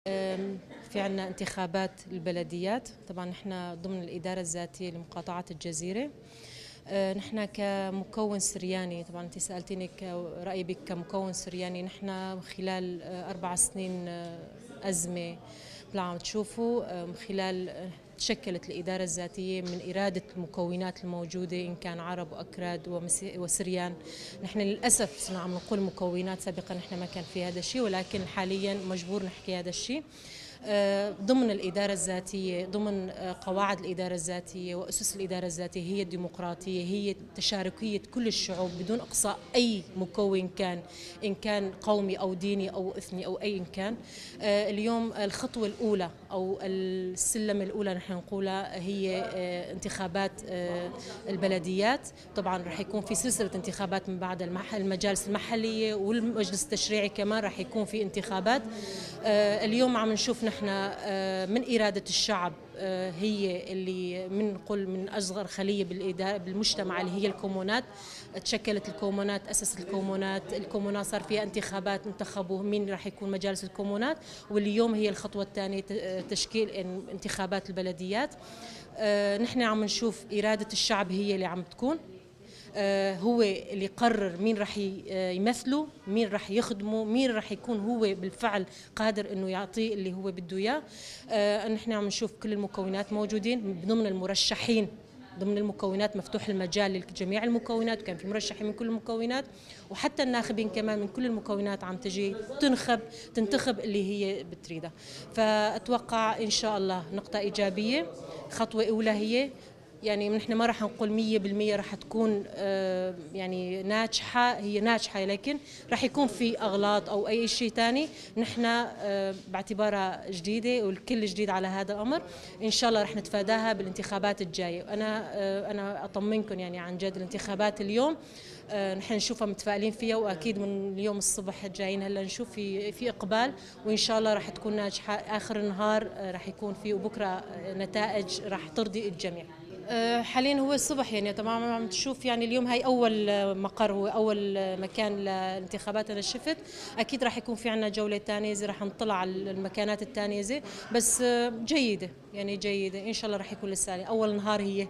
في عنا انتخابات البلديات، طبعا نحن ضمن الإدارة الذاتية لمقاطعة الجزيرة. نحن كمكون سرياني، طبعا أنت سألتيني رأيي بك كمكون سرياني، نحن خلال 4 سنين أزمة عم تشوفوا، خلال تشكلت الإدارة الذاتية من إرادة المكونات الموجودة إن كان عرب وأكراد وسريان. نحن للأسف صرنا عم نقول مكونات، سابقا نحن ما كان في هذا الشيء، ولكن حاليا مجبور نحكي هذا الشيء. ضمن الإدارة الذاتية، ضمن قواعد الإدارة الذاتية وأسس الإدارة الذاتية هي الديمقراطية، هي تشاركية كل الشعوب بدون إقصاء أي مكون كان، إن كان قومي أو ديني أو إثني أو أي كان. اليوم الخطوة الأولى أو السلم الأولى نحن نقولها هي انتخابات البلديات. طبعا رح يكون في سلسلة انتخابات من بعد المجالس المحلية والمجلس التشريعي كمان رح يكون في انتخابات. اليوم عم نشوف نحن من إرادة الشعب، هي اللي بنقول من أصغر خلية بالمجتمع اللي هي الكومونات. تشكلت الكومونات، أسست الكومونات، الكومونات صار فيها انتخابات، انتخبوا مين راح يكون مجالس الكومونات، واليوم هي الخطوة الثانية تشكيل انتخابات البلديات. نحن عم نشوف إرادة الشعب هي اللي عم تكون، هو اللي يقرر مين رح يمثله، مين رح يخدمه، مين رح يكون هو بالفعل قادر انه يعطيه اللي هو بده اياه. نحن عم نشوف كل المكونات موجودين ضمن المرشحين، ضمن المكونات مفتوح المجال لجميع المكونات، وكان في مرشحين من كل المكونات، وحتى الناخبين كمان من كل المكونات عم تجي تنتخب اللي هي بتريدها. فأتوقع إن شاء الله نقطة إيجابية، خطوة أولى هي، يعني نحن ما راح نقول 100% راح تكون يعني ناجحة، هي ناجحة لكن راح يكون في أغلاط أو أي شيء ثاني. نحن باعتبارها جديدة والكل جديد على هذا الأمر، إن شاء الله راح نتفاداها بالانتخابات الجاية. أنا أطمنكم يعني عن جد الانتخابات اليوم نحن نشوفها متفائلين فيها، وأكيد من اليوم الصبح جايين هلا نشوف في إقبال، وإن شاء الله راح تكون ناجحة. آخر النهار راح يكون في، وبكرة نتائج راح ترضي الجميع. حاليا هو الصبح، يعني طبعا عم تشوف يعني اليوم هاي اول مقر، هو اول مكان للانتخابات. انا شفت اكيد راح يكون في عندنا جولة ثانية، زي راح نطلع على المكانات الثانية زي، بس جيدة، يعني جيدة ان شاء الله راح يكون لسه اول نهار هي.